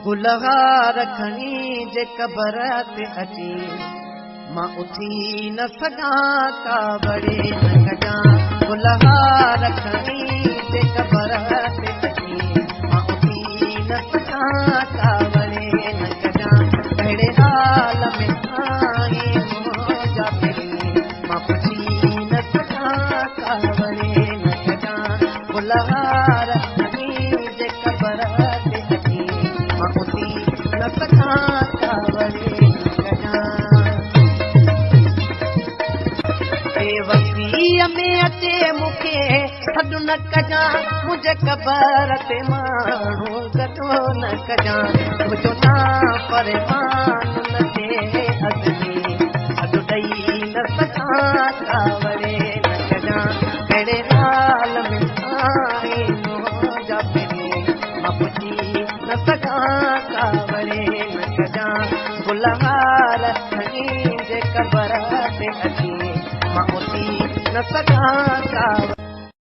गुलहार खणी जे क़बर ते अची, मां उथी न सघां कावड़े न कजां। गुलहार खणी जे क़बर ते अची, मां उथी न सघां कावड़े न कजां। कहिड़े हाल में आई मुंहिंजा पिरीं, मां पुछी न सघां कावड़े न कजां। गुलहार खणी जे क़बर ते अची, मां उथी न सघां कावड़े न कजां। बेवसीअ में अचे मूंखे सॾु न कजां, मुंहिंजे क़बर ते माण्हू गॾो न कजां। मुंहिंजो ना परमान न थिए अज़मी, सॾु ॾेई न सघां कावड़े न कजां। कहिड़े हाल में आई मुंहिंजा पिरीं, मां पुछी न सघां कावड़े न कजां। गुलहार खणी जे क़बर ते अची, मां उथी न सघां कावड़े।